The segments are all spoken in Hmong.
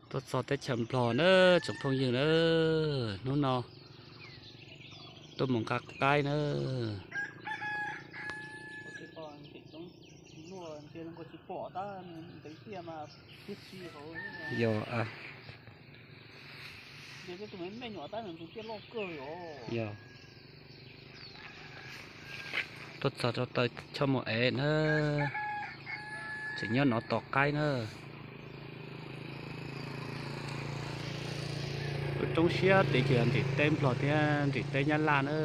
Tuaj txog teb chaws Nplog na, tsoom phooj ywg na, hnub no tuaj mus nqa qaib na. Yog, yog. Tuaj txog rau taw Choj Mus Ev na, tseem nyob no tos qaib na. Lub roob siab tid ces yog nrim teb Nplog thiab nrim teb Nyab Laj na.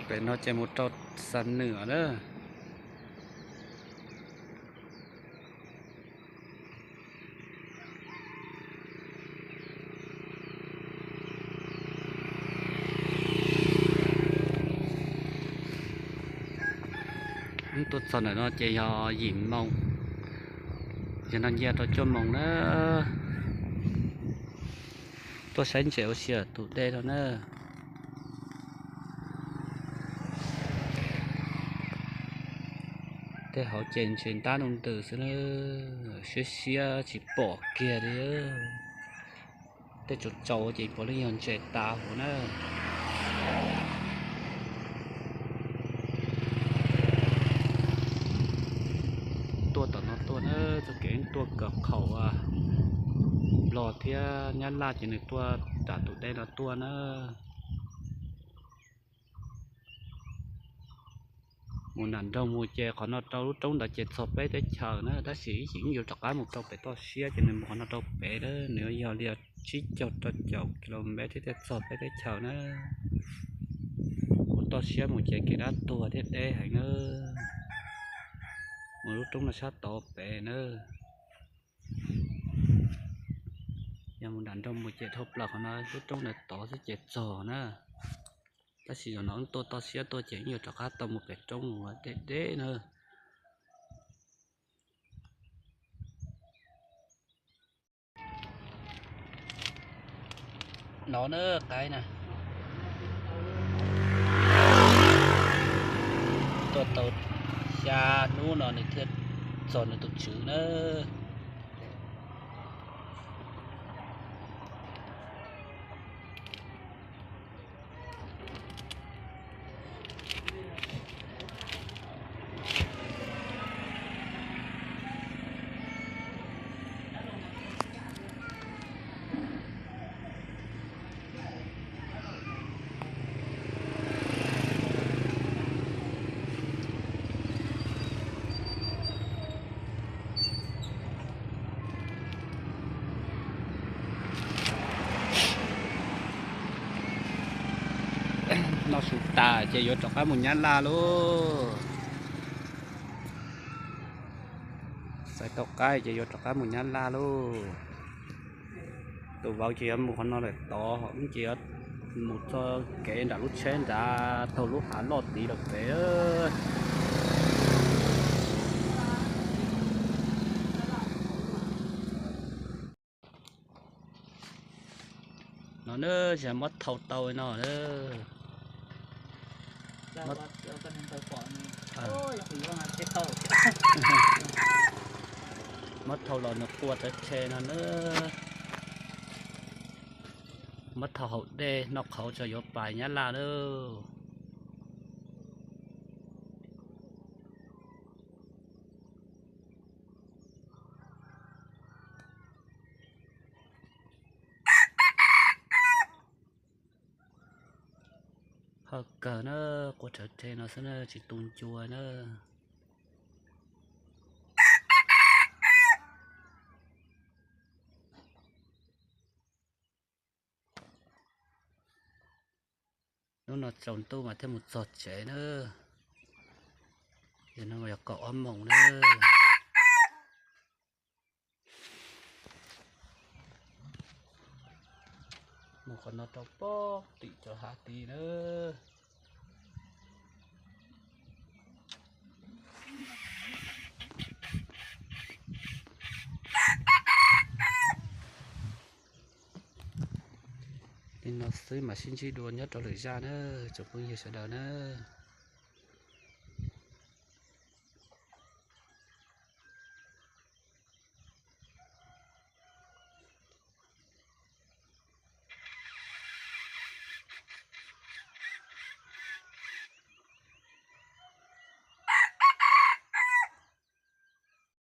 Pem no ces mus rau Xam Nwm na. Tuaj txog ntawm no ces yog yim moos, yog no ncia rau cuaj moos na. Tuaj saib ntses ua si tus dej no na. Tej hauv ces ntses ntab ntws xwb na, siab siab tsis pom kiag li. Tej tsaus tsaus ces puav leej yog ntses tas huv na. Tuaj tom no tuaj na, txoj kev tuaj kawm qhaum Nplog thiab Nyab Laj ces nws tuaj nram tus dej no tuaj na. Mus nram nroog mus ces qhov no rau lub roob ntawd ces txog peb teb chaws na, tab sis ib chim yuav rov qab mus rau pem toj siab ces nws mus qhov no rau pem na, nws yog li tsib caug rau caum kilomev thiab thiaj txog peb teb chaws na. Mus toj siab mus ces kev dab tuag thiab deb heev na. Mus lub roob no sab tod pem na. Yog mus nram nroog mus ces dhau plaws qhov no lub roob ntawd tod xwb ces txog na. Tab sis zaum no tuaj toj siab tuaj ces yuav rov qab tau mus pem roob deb deb na. No na qaib na, tuaj tau xya hnub no nws thiaj txog nws tus tswv na. Noj su tas ces yuav rov qab mus Nyab Laj lauj. Xaiv tau qaib ces yuav rov qab mus Nyab Laj lauj. Tus vauv ces yuav mus qhov no lawm tod, ces yuav mus txog kev nram lub tsheb nrad taug lub hav loj tid lawm pem. No na, muab thau tau no na. Muab thau los nws qua tawv tshe no na. Muab thau haus dej noj qhauv tso yuav pais Nyab Laj lauj. Hawj kawg na, qua tawv tshe no xwb na, tsis tu ncua na. Hnub no tsaus ntuj mas thiaj mus txog tsev na. Yog no yog kaum ob moos na. Mus qhov no rau pem tim cov hav tid na. Li no xwb mam sib ntsib dua nyob rau lwm zaj na, tsoom phooj ywg sawv daws na.